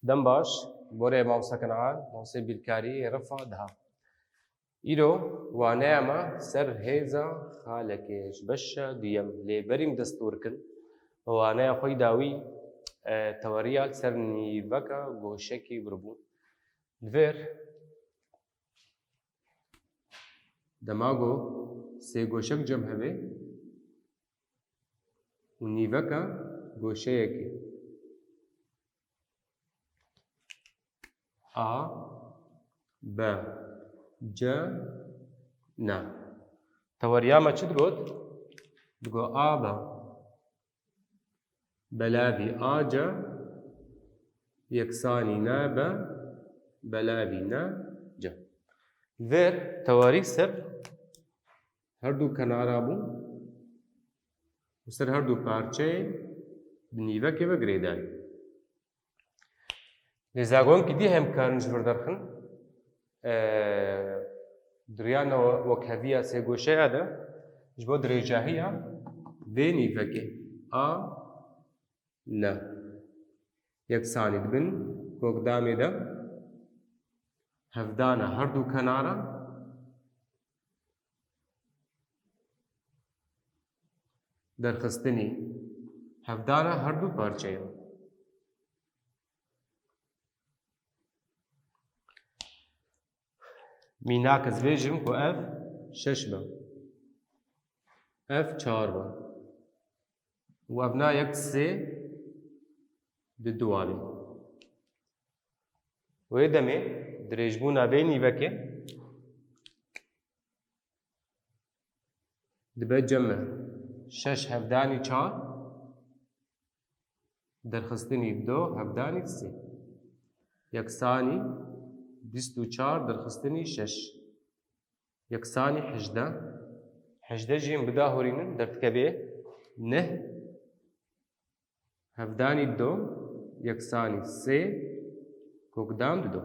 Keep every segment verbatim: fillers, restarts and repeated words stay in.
Dem baş, borê mamoste Kenan, mamostê bîrkarî, rifa daha. Îro waneya me ser hêza xalekê ji beşa duyem. Lê berî min destûr kin, waneya xwe yî dawî, e, teweriya li ser nîveka goşekî biribû. Li vêr dema ku sê goşek cem hebe û nîveka goşeyekê. A, B, C, N. Teweriya me çi digot? Digot A B belavî A C yeksanî N B belavî N C. Vêr tewarî ser her du kenara bû û ser her du parçeyê bi nîvekê ve girêdayî. Lê zagonkî dî hem karin ji vir derxin. Ee, di riya newe wekheviya sê goşeya de ji bo dirêjahiya vê nîvekê A N yeksanî di bin kokdamê de hevdana her du kenara derxistinî hevdana her du parçeyan. Mînak ez vêjim ku ev şeş be. Ev çar be. Û ev na yek sê di dua be. Wê demê dirêjbûna vê nîvekê dibe cem e şeş hevdanî çar derxistinî du hevdanî sê. Yeksanî bîst û çar derxistinî şeş. Yeksanî hejdeh. Hejdeh jî em bidahurînin derdikeve neh. Hevdanî du yeksanî sê kokdan dido.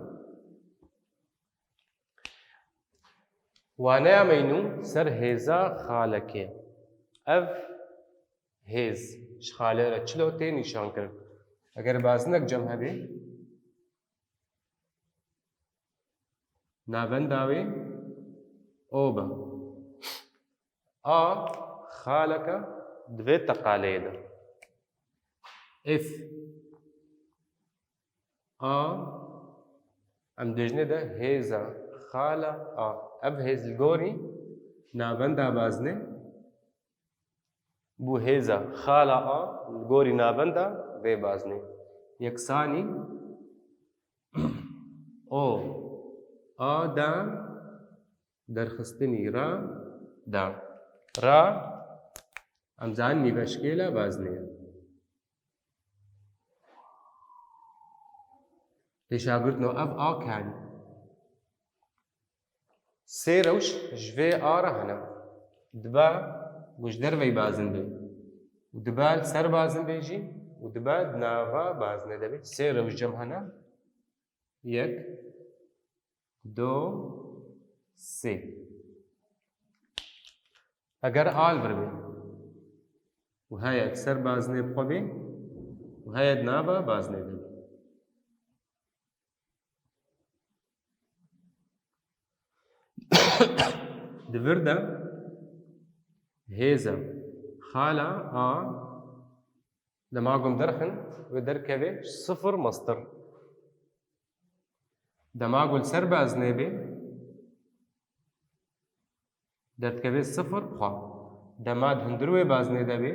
Waneya me nû ser hêza xalekê. Ev hêz ji xalê re çilo tê nîşankirin. Eger bazinek cem hebê, navenda wê O be. A xaleke di vê teqaleyê de. F A, em dijnê de hêza xala A. Ev hêz li gorî navenda bazinê bû hêza xala A li gorî navenda vê bazinê. Yeksanî O A da derxistinî ra da. Ra, em zanin nîveşkêla bazinê ye. Lê şagirtno ev a kanî. Sê rewş ji vê a re hene. Dibe ku ji derveyî bazin bê. Û dibe li ser bazin bê jî. Û dibe di nava bazinê de bê. Sê rewş cem hene. Yek, du, sê. Eger a li vir bê û heye li ser bazinê bi xwe bê û heye di nava bazinê de bê. Di vir de hêza xala a dema ku em derxin wê derkeve sifir mestir. Dema ku li ser bazinê bê, derdikeve sifir xwe. Dema di hundir wê bazinê de bê,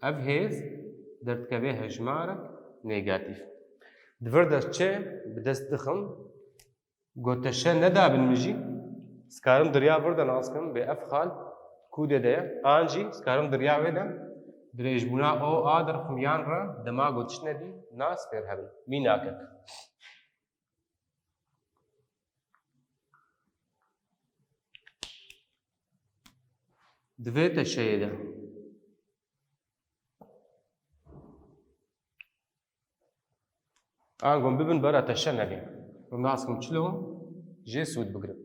ev hêz derdikeve hejmarek negatîf. Di vir de çi bi dest dixim? Goteşe nedabin min jî, dikarim di riya vir de nas kim, bê ev xal kûdê de ye, an jî dikarim di riya wê de dirêjbûna o a derxim yan re dema gotiş nedî nas fêr hebin. Mînakek. Di vê teşeyê de ango bibin bera teşe nebin. Hûn nas kim çilo jê sûd bigirin.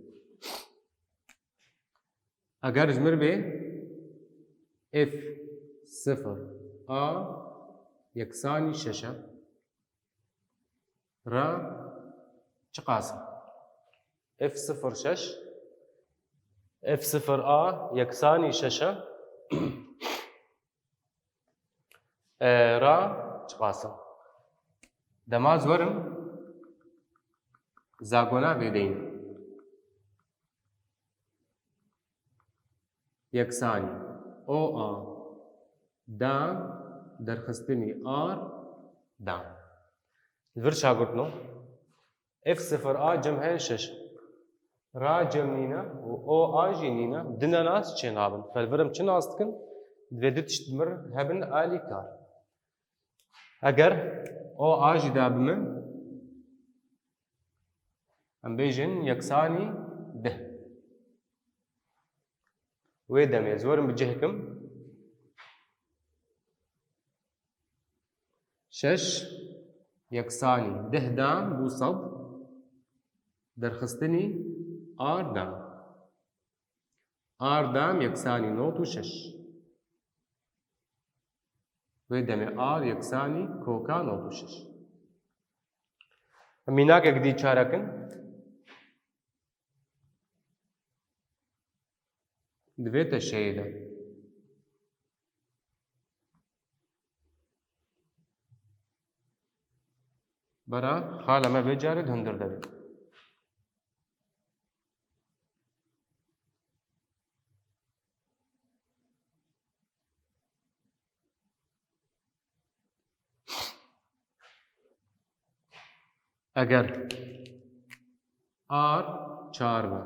Eger ji mir bê F sifir a yeksanî şeş e. ra çiqas e? F sifir şeş, F sifir a yeksanî şeş e. E, ra çiqas e? Dema ez werim zagona vê deyîn. Yeksanî O A dan derxistinî ar dan. Li vir çagirtino. F sifir a cem heye şeş. Ra cem nîne û O A jî nîne. Dine nas çê nabin. Fel vir em çi nas dikin? Divê du tişt mir hebin alîkar. Eger O A jî da bi min, em bêjin yeksanî deh. Wê demê ez werim bi cih kim. Şeş yeksanî deh dan bû sed. Derxistinî ar dan. Ar dan yeksanî nod û şeş. Wê demê ar yeksanî koka nod û şeş. Mînakek dî çarekin. Di vê teşeyê de. Bera xala me vê carê di hundir de bê. Eger ar çar be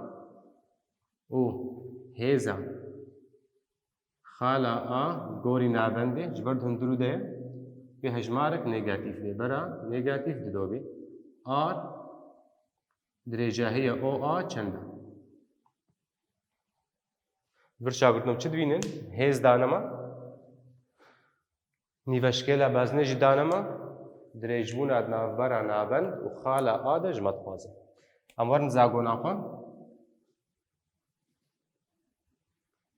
û hêza xala a gorî navendê ji ber di hundirû de ye, wê hejmarek negatîf bê. Bera negatîf dido bê. Ar dirêjahiya O A çend e? Vir çagirtino çi dibînin? Hêz dane me. Nîveşkêla bazinê jî dane me. Dirêjbûna di navbera navend û xala a de ji me dixwaze. Em werin zagona xwe.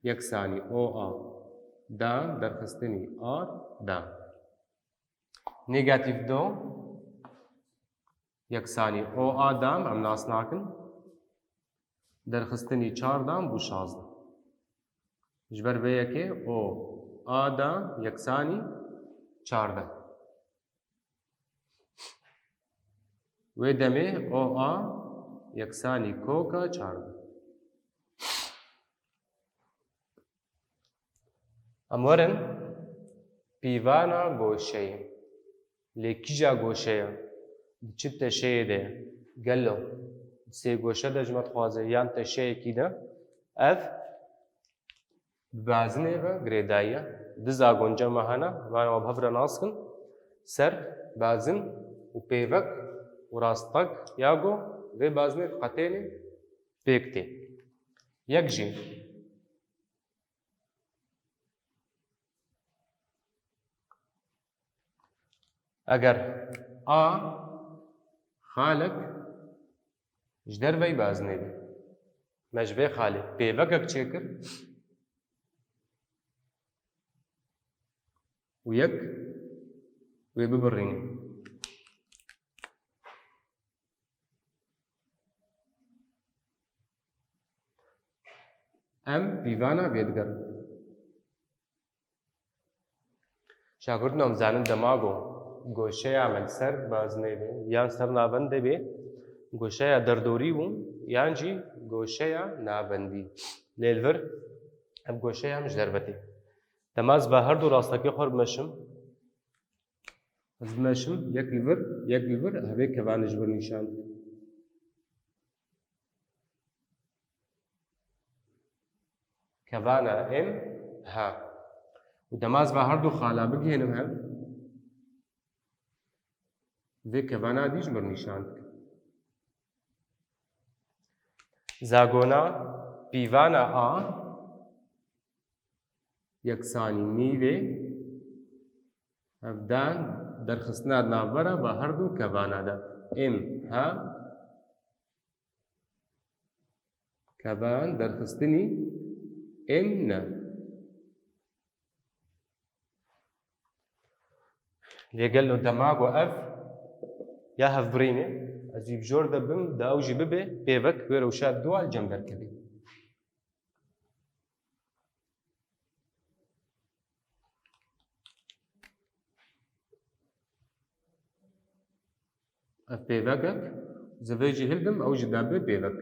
Yeksanî O A dan derxistinî ar dan. Negatîf do yeksanî O A dan em nas nakin. Derxistinî çar dan bû şazdeh. Ji ber vê yekê O A dan yeksanî çardeh. Wê demê O A yeksanî koka çardeh. Em werin pîvana goşeyê. Lê kîja goşe ye? Di çi teşeyê de ye? Gelo di sê goşe de ji me dixwaze yan teşeyekî de? Ev bi bazinê ve girêdayî ye. Du zagon cem me hene, em wana we bi hev re nas kin. Ser, bazin û pêvek û rastqek ya go vê bazinê diqetênê pêk tê. Yek jî. Eger a xalek ji derveyî bazinê be, me ji vê xalê pêvekek çêkir û yek wê bibirînin. Em pîvana vê digerin. Şagirtino, em zanin dema ku goşeya me li ser bazinê be yan ser navendê be, goşeya derdorî bû yan jî goşeya navendî. Lê li vir ev goşeya em ji derve tê. Dema ez bi her du rastekê xwe bimeşim, ez bimeşim yek li vir, yek li vir, hevê kevanê ji vir nîşan dikim. Kevana em ha. Û dema ez va her du xala bigihênim hev, vê kevana dî ji mir nîşan dikim. Zagona pîvana a yeksanî nîvê hevdan derxistina di navbera va her du kevana de. Em ha kevan derxistinî em ne. Lê gelo dema ku ev ya hevbirînê, ez wî bi jor de bim, da ew jî bibe pêvek, wê rewşa dua li cem derkevê. Ev pêvekek, ez ê vê jî hildim, ew jî da bibe pêvek.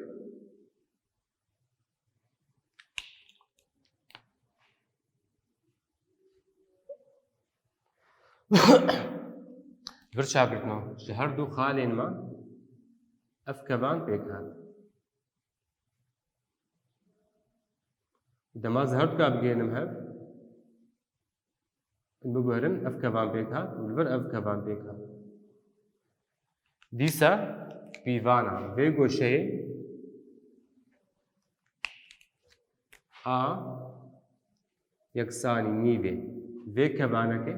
Vir çagirdno, ji her du xalên me ev kevan pêk hat. Dema ez her du ka bigihînim hev, biguherin ev kevan pêk hat û li vir ev kevan pêk hat. Dîsa pîvana vê goşeyê a yeksanî nîvê vê kevanekê,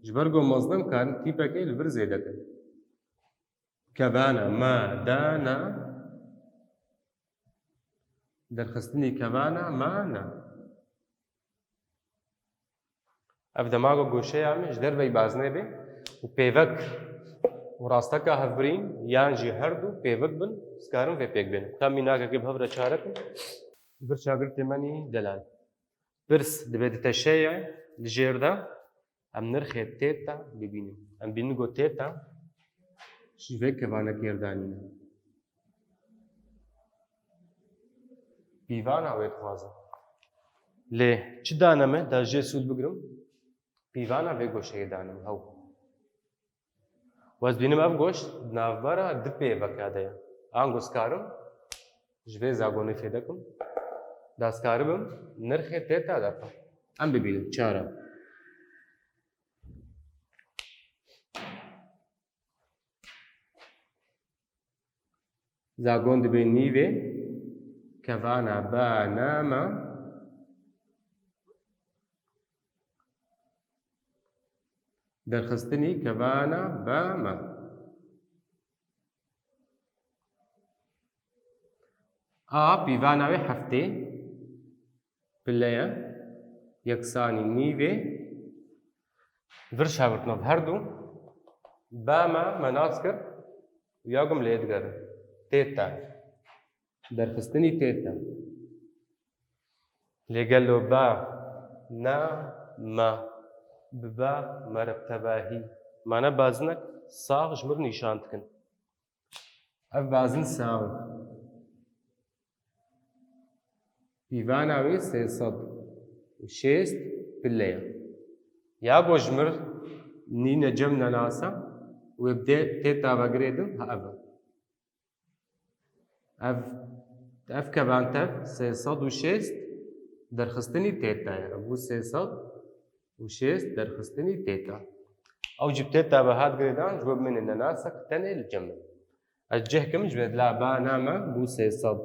ji ber ku mezin e, em karin tîpekê li vir zêde kin. Kevana ma dana, derxistinî kevana ma na. Ev dema ku goşeya min ji derveyî bazinê bê û pêvek û rasteka hevbirîn yan jî her du pêvek bin, dikarin vê pêk bênim. Ka mînakekê bi hev re çare kim. Vir çagirtê me nî delal. Pirs dibe di teşe ye, li jêr de em nirxê têta bibînin. Em bînin ku têta ji vê kevanekê re danîne. Pîvana wê dixwazin. Lê çi dane me da jê sûd bigirim? Pîvana vê goşeyê dane min, hew. Û ez dibînim ev goş di navbera du pêveka de ye. Ango ez karim ji vê zagonê fêde kim. Da ez karibim nirxê têta derxim. Em bibînin çara. Zagon dibe nîvê kevana ba na ma. Derxistinî kevana ba ma. A pîvana wê heftê. Pile ye, yeksanî nîvê. Vir çagirtno bi her du. Ba me, me nas kir û ya gum lê digerin. Têta. Derxistinî têta. Lê gelo ba, na, ma, bi ba, me re bi tevahî. Mane bazinek sax ji min nîşan dikin. Ev bazin sax e. Pîvana wê sê sed û şêst pile ye. Ya ku ji mir nîne cem nenasa, wê bi tê-, têta ve girêdin, ha ev e. Ev, ev kevan tev sê sed û şêst derxistinî têta ye. Ev bû sê sed û şêst derxistinî têta. Ew jî bi têta ve hat girêdan, ji bo bimîne nenasa ku tenê li cem e. Ez cih kim ji vê dila ba na me bû sê sed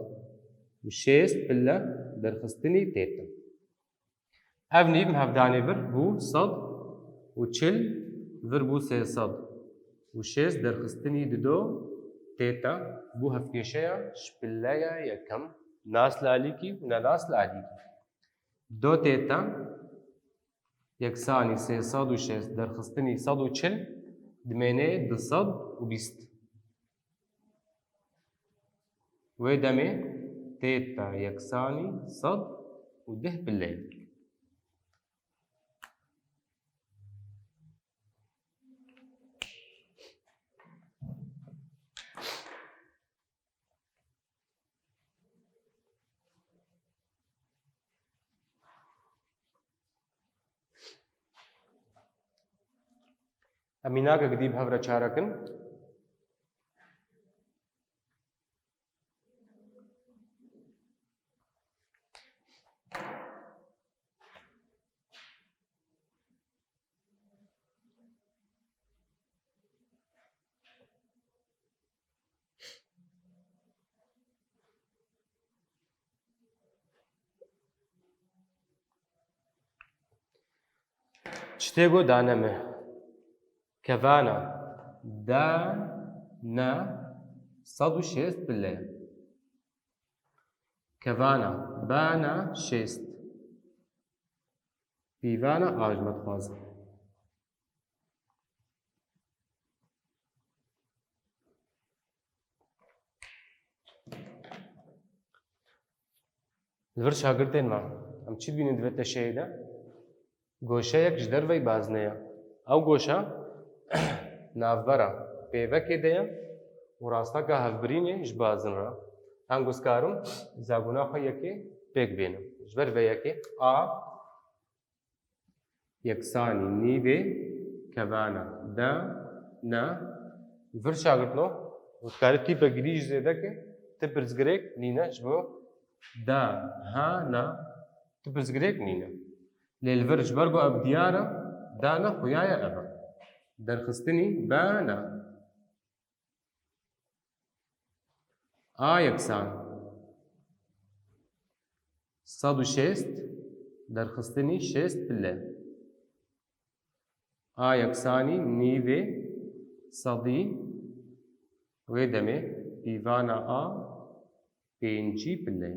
û şêst pile derxistinî têta. Ev nîv min hevdanê vir bû sed û çil, vir bû sê sed û şêst derxistinî dido têta bû hevkêşeya ji pileya yekem nas li alîkî û nenas li alîkî. Do têta yeksanî sê sed û şêst derxistinî sed û çil dimêne du sed û bîst. Wê demê têta yeksanî sed û deh pile ye. Em mînakek dî bi hev re çare kin. Çi tê got dane me? Kevana da na sed û şêst pile. Kevana bana şêst. Pîvana a ji me dixwaze. Li vir şagirtên me, em çi dibînin di vê teşeyê de? Goşeyek ji derveyî bazne ye. Ew goşa navbera pêvekê de ye û rasteka hevbirînê ji bazin re. Hangû ez karim zabûna xwe yekê pêk bînim. Ji ber vê yekê a yeksanî nîvê kevana da na. Vir şagirtno û dikarî tîpek girî jî zêde ke ti pirsgirêk nîne ji bo da ha na ti pirsgirêk nîne. Lê li vir ji ber ku ev diyar e, da na xuya ye ev e. Derxistinî ba na. A yeksan sed û şêst derxistinî şêst pile. A yeksanî nîvê sedî wê demê pîvana a pêncî pile.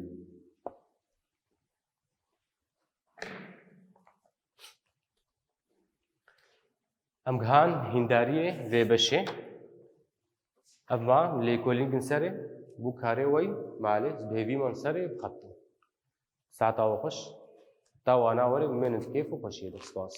Em gihan hîndariyê vê beşê. Ev ma lêkolîn kin serê, bû karê wey malê ji bi hêvî man serê bixetin. Saeta we xweş. Ta wana were bimênin kêf û xweşiyê de. Spas.